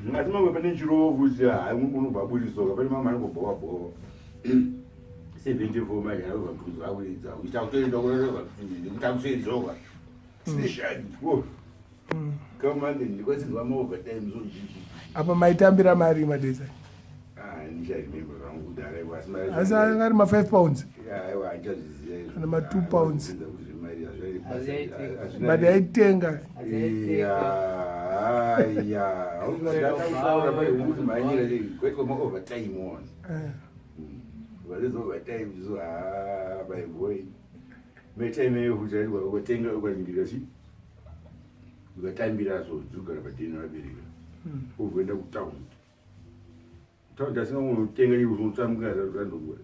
Asi mamwe pane chirovo kuti hai unobva abudiswa pane mamwe anongobhowa bhowa. 74 manje anobva mtuzo akuridza. Uita kutoenda kureva kuti akutoedzoka. Station. Wo. Come on ndikwasinzwa ma overtime so jiji. Apa maitambira mari madeza. Ah, ndicharemember zvangu kudhara ivo asi mari. Asi anga ari ma 5 pounds. Aiwa handichazviziva izvo. Kana ma 2 pounds. But But aitenga. Eh. Ukatambira so dzigara padeni vabereka ugoenda kutown town tasina unotenga iwe unotambuka zandogora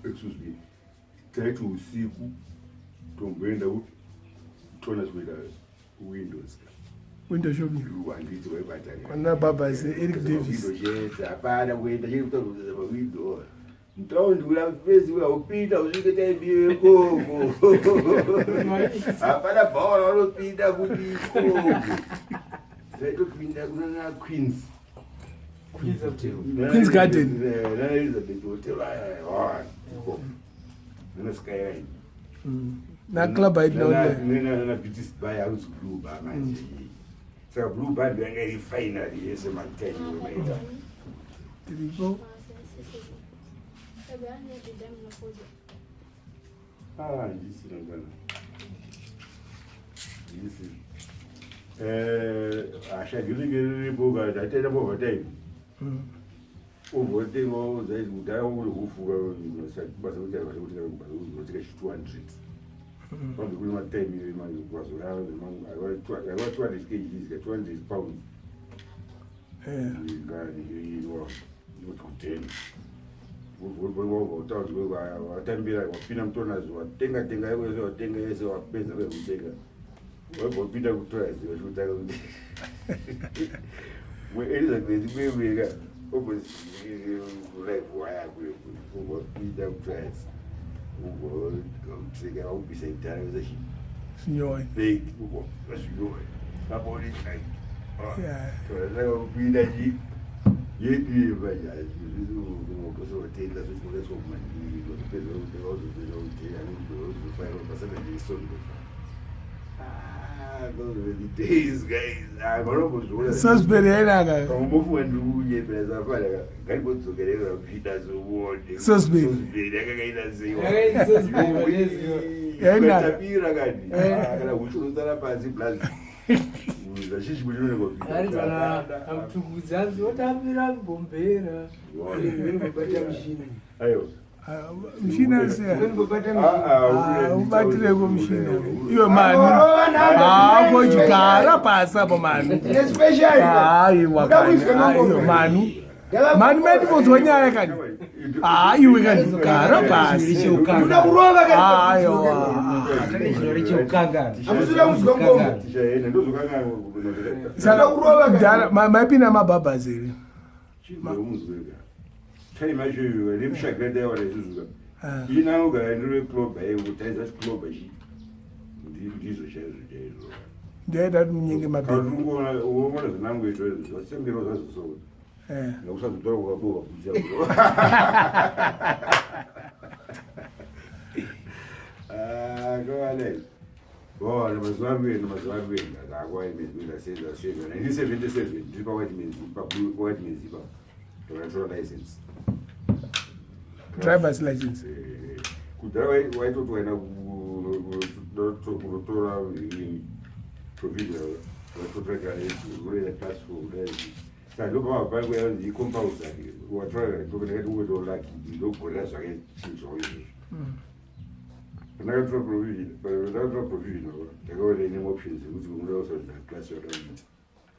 excuse me taiti usiku tomboenda kupi tona kuita windows Window shopping. handiti waibata Kwana baba se Eric Davis. window chete hapana kuenda chiri kutaura pawindow mutaundi uya fesi uya upinda usvike taimbiwe ikoko hapana bhawa ravanopinda kuti ikoko taitopinda kunana Queens. Queen's Garden. Nana Elizabeth Hotel aya nana Skyline. Na club haiti na Nana British Bar house Blue Bar manje. Saka Blue Bar ndo yanga iri final yese matime maita. Tiripo. Ah, ndisina kana. Ndisina. Eh, ashagirike riripo kana taita overtime. Uvotenga uzaiti kudhara uri hufuka basa kuti basa kuti basa kuti chi 200. Pamwe kune matime mazora aiwa 200 kgs ka 200 pounds. Eh. Watambira wapinda mutonazi watenga tenga yese watenga yese wapedza kwekutenga wabva wapinda kutonazi wachikutanga kuti Elizabeth kweweka live waya ubva wapinda kutonazi ubva watenga wakubvisa idhara wese Sinyoni. fake ubva wazvinyora apo uri Yeah. kupinda chi yedu yepazotenda zvochimoeswa kumandipedza kutenda uzofairwa pasakandeisondo. Days guys, vanombozviona. Salisbury yainaka. Pambofunga ndiri kunyepera safari ngarimbodzokerera kupinda zoone. Salisbury. Salisbury yakakaita sei? Yakaita Salisbury, Yainaka. Tapira kani. Kana huchi unosara pasi plus. Zvazhinji kuti unenge Arizona amtukudzi otambira mbombera. Bata mushini. Aiwa. Ah, Mshina siya. Bata mushini. Ah, ubatireko mshina. Iwe mani. Ah, kochigara pasi apo mani. Especially. Aiwa kani. Ah, iwe manu. Manu maitimbonzwa nyaya kani. Ah, iwe kani gara pasi. Ndoda kurova kani. Aiwa. Hamusina kuzwa ngoma. Tichaenda ndozokanga. Saka kudhara maipinda mabhabhas here? Chizomuzweka. Time yacho iyoyo nemushakira ndaiwana isusu. Ah. Ini anogara ndiri club aiwo taiza club chi. Ndizvo chaizvo chaizvo. Ndaida kuti munyenge mabhebhi. Kana unoona zvinangu izvo izvo zvasembero zvazo. Eh. Ngakusazotora kukaboka kuita. Ah, kwane. Bona mazuva akuenda mazuva akuenda akwaimezwenda senza senza 1977 ndiri pa White Man's pa White Man's ipapo. Ndakatora license. Driver's license. Eh, kudhara waitoti waenda kunotora provisional watotora unoenda class four kudai saka ndopava pangu yaonzi icompulsory watora ndakati ungoitawo lucky ndogorera zvakachinjwawo izvozvo. Pandakatora provisional ndakaona ine options ekuti unoda kusarudza class yauda kuita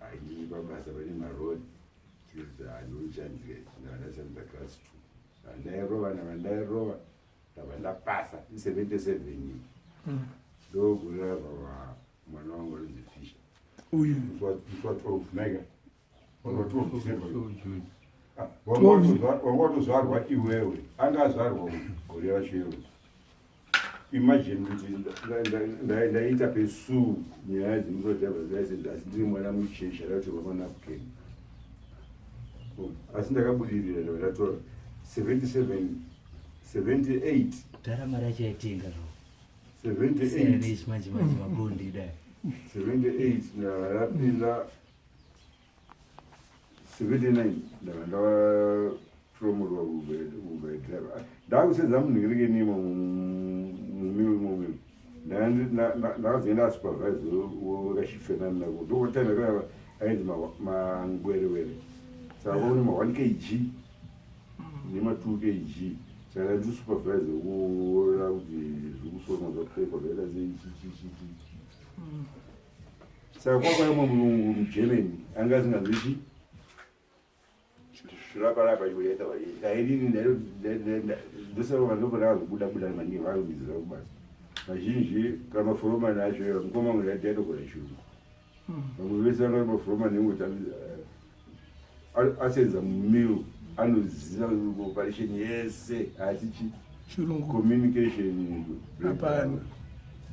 haii pabasa pane marodi handochanzika ndakandasarudza class two handairova ndavandairova ndabva ndapasa i77 ndogorera baba mwana wangu anonzi Fisher. Uyu. Musi wa 12 mega wanga 12 December. Ah, wanga watozvarwa iwewe anga azvarwa gore racho iroro. Imagine kuti ndaita pesu nyaya dzemuto driver's license asi ndiri mwana mucheche akatorwa manapkin. Asi ndakabudirira, ndabva ndatora 77, 78. Kudhara mari yacho yaitenga zvo. 78. Nechimanje manje mabondi dai. 78 ndabva ndapinda, 79 ndabva ndapromotwa kuva driver. Ndakusenza munhingirekenimo mumill imomo. Ndakazoenda supervisor wekashift nako ndokotanga ainzi mangwerewere. Saka kwaune ma1 kg nema2 kg, saka ndi supervisor kuona kuti zvikusonwa, zvapfekwa, zvaita sei, chichichichi. Saka kwakauya mumwe murungu muGermany anga asinganzwi chi rapa chikuyaita. Inini ndosaka ndobva ndakazobuda buda maningi. Vakundiziva kubasa vazhinji kana maforomani acho. Mukoma wangu ndaitogona chirungu, vamwe vese vanga maforomani enguti asenza mumill, anoziva operation yese, asi chi Chirungu. Communication. Hapana.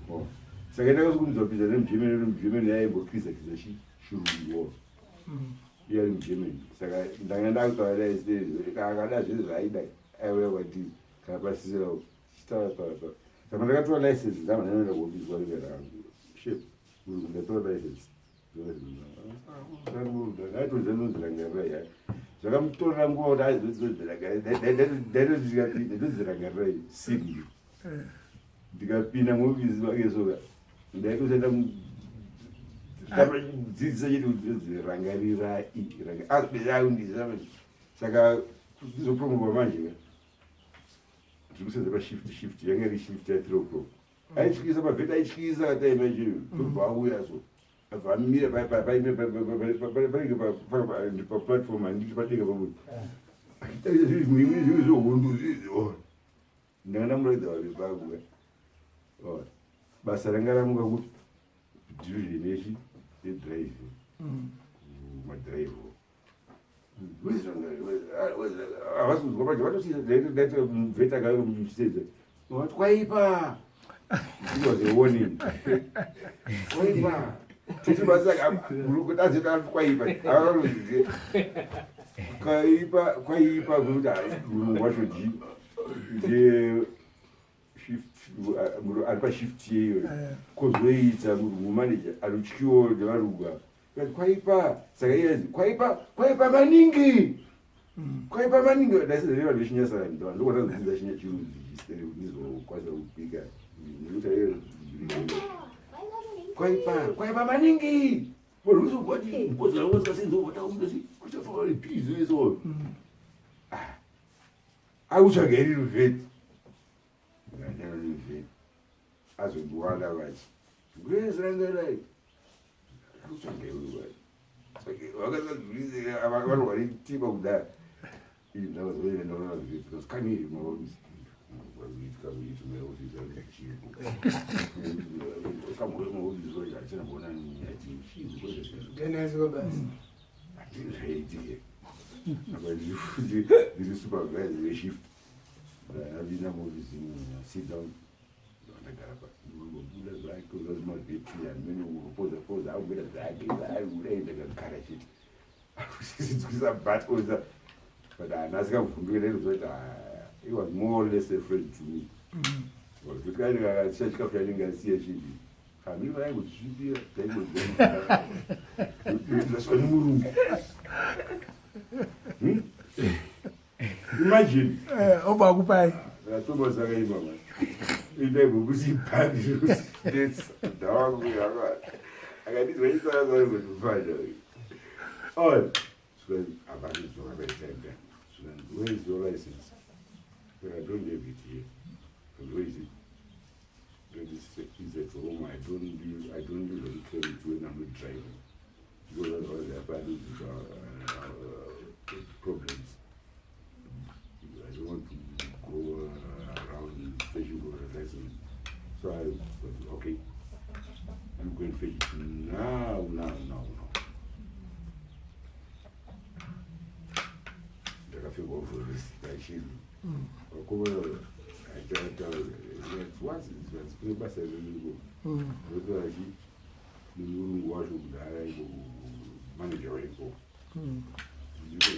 Oh. Saka ndakazokumbidza kupinda nemuGermany. NemuGermany yaimbokriza kriza chirungu iye ari muGermany. Saka ndanga ndakutaura akada zvese zvaaida, aiuya kwatiri kana pasisira chitaura taura taura. Saka ndakatora license, ndabva ndaenda kuofisi kwake. Shep, ndatora license. Ndaitozirangarai, zvakamutorera nguva kuti aizodzirangarai simbi. Ndikapinda muofisi make soka ndaitosenda dzidzisa chete kuti rangarirai. Saka ndizopromotwa manje ka, ndiri kusenza pashift. Shift yanga iri shift ya3 o'clock. Aityisa mavheti, aityisa time yacho. Tobva auya so, abva amira panenge paplatform, handiti padenga pabuda, achitarisa zvimwe zvimwe zvehondo. Ndanga ndamuratidza vavi pangu ka. Basa ranga ramuka kuti division yechi yedriving, kumadriver havasi kuzwa manje, vatosiisa ndaita mubveta akauya muchisedza, vati kwaipa. It was a warning. Kwaipa tete basa kwaipa, kwaipa, kwaipa kukuti murungu wacho ndiye shift, ari pashift yeyo, kozoita murungu manager anotyiwo nevarungu ava. Kwaipa. Saka iye kwaipa, kwaipa maningi, kwaipa maningi. Ndaisedza nevanhu vechinyasarani, ndokwatazodzidza chirudzi ndizokwanisa kubika nekuti kwaipa, kwaipa maningi. Kuchafaaipizo akutsvaga iri ruvheti ruvheti azondiwana vachi ngwezirangarai akutsvaga iri vakarwara tiba kudhaya. Ndakazoenda ndaona because come here maofisi kuitika maofisi kamboya maofisi achina kuona ati Ganazwa basi. Zvaiitike apa ndiri supervisor weshift. Ndapinda muofisi, sit down, ndagara pasi, buda zvake zvazimavheti amene kupoza poza akuita zvake zvaari kudai. Ndakagara chete akusidzwisa batoza, but haana asikavhunduke. Ndaitoziva kuti he was more or less a friend to me, kuti kaini kakasiya chikafu chanenge asiya chii, hamini vaingozvisvipira, taingozvaswa nemurungu. Imagine. Obva kupai. Thomas akaimba mani indaimbokusipani ndawakuyaa akandizwa chisaasaingotipfanya on. Hapana paitime. Where is your license? I don't have it here. And where is it? Is at home. I don't usually carry it when I'm not driving because otherwise I find problems. I don't want to go around searching for a license. So I said, okay, you go and fetch it now, now, now, now. Ndakafika ofisi pachiri vakomana kune basa ririko rotora chi nemurungu wacho kudhara iko, manager waiko. Ndiko.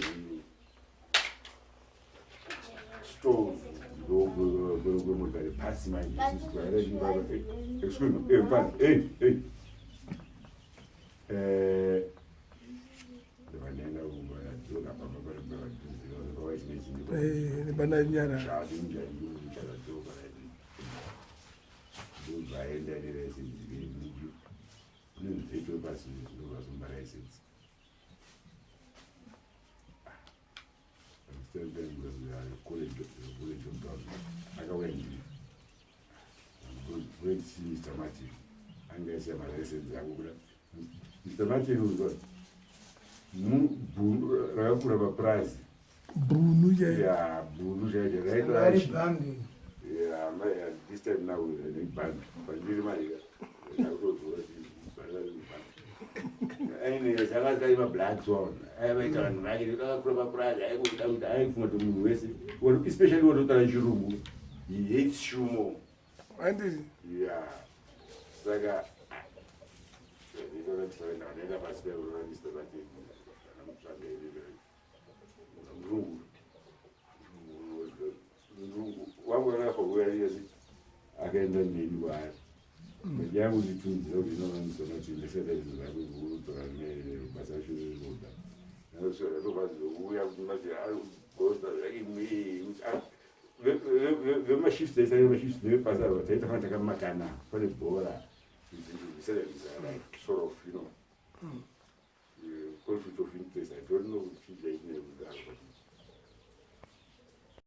Pastove kwemotokari pasi manje. Excuse me, eh, mfana, hey, hey. Ndobva ndaenda kumba, ndadzoka pamba pari padhuze paWhite. Nepananyara. Chadzoka, ndobva aenda nelicense kune mveto wepasi, ndobva zomba license. College of Government akauya ndini see Mr Martin, anga aisiya malicense ako kuda Mr Martin uzwa mubhunu rakakura papurazi. Bhunu chaiyo. Ya, bhunu chaicho. Ari bhambi. Yeah, my, this time now bank. Pandiri mari ndakutoziva aine zvanga zvaima black swan aivaita vanhu vake akakura papurazi, aikuda kuti aifunga kuti munhu wese, especially watotaura Chirungu, he hates shumo. Andiri. Yeah, saka ndaenda pasi peMr Martin, ndamutsvaga murungu, murungu wangu akafa kuya, akaenda neni kwaari yangu nditunzira kuti inovamusonati ndiseta zvinhu zvako kutora basa racho rinoda ndobvazouya kuti mati arigosta vemashifts, aisa vemashifts nevebasa taita fana takamakana pane bhora, like sort of conflict of interest. I don't know kuti chii chaitinekudaro, but